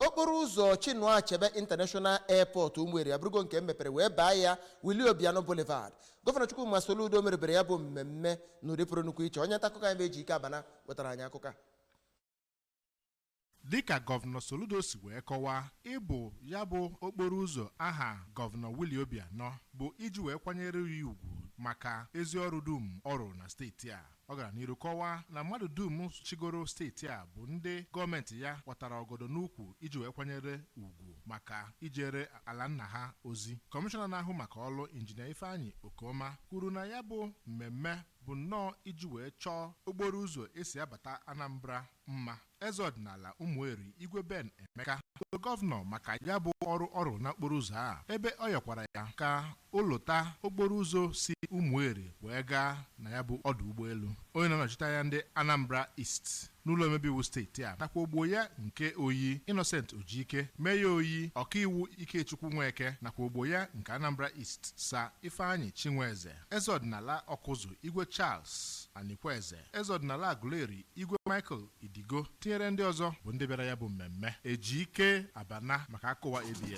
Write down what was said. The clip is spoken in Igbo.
Okporo ụzọ Chinua Achebe International Airport Ụmụeri abụrụgo nke mepere wee baa ya Willie Obiano Boulevard. Gọvanọ Chukwuma Soludo merubere ya bụ mmemme n'ụdị pụrụ nnukwu iche. Onye nta akụkọ anyị bụ Ejike Abana wetara anyị akụkọ a. Dịka Gọvanọ Soludo si wee kọwaa, ịbụ ya bụ okporo ụzọ aha Gọvanọ Willie Obianọ bụ iji wee kwanyere ya ugwu maka ezi ọrụ dum ọ rụrụ na steeti a. Ọ gara n'iru kọwaa na mmadụ dum chigoro steeti a bụ ndị gọọmenti ya kpọtara ọgọdọ n'ukwu iji wee kwanyere ugwu maka ijere ala nna ha ozi. Kọmishọna na-ahụ maka ọlụ, Injinia Ifeanyị Okeọma, kwuru na ya bụ mmemme bụ nnọọ iji wee chọọ okporo ụzọ esi abata Anambra mma. Eze ọdịnala Ụmụeri, Igwe Ben Emeka, toro gọvanọ maka ya bụ ọrụ ọrụ n'okporo ụzọ a, ebe ọ yọkwara ya ka ụlụta okporo ụzọ si Ụmụeri wee gaa na ya bụ ọdụ ụgbọelu. Onye na-anọchite anya ndị Anambra East n'ụlọ omebe iwu steeti a nakwa ogbo ya nke Oyi, Innocent Ojike, mee ya Oyi, ọkaiwu Ikechukwu Nweke, nakwa ogbo ya nke Anambra East, Sir Ifeanyị Chinweze, eze ọdịnala Ọkụzụ, Igwe Charles Anikweze, eze ọdịnala Aguleri, Igwe Michael Idigo, tinyere ndị ọzọ bụ ndị bịara ya bụ mmemme. Ejike Abana maka akụwa ABS.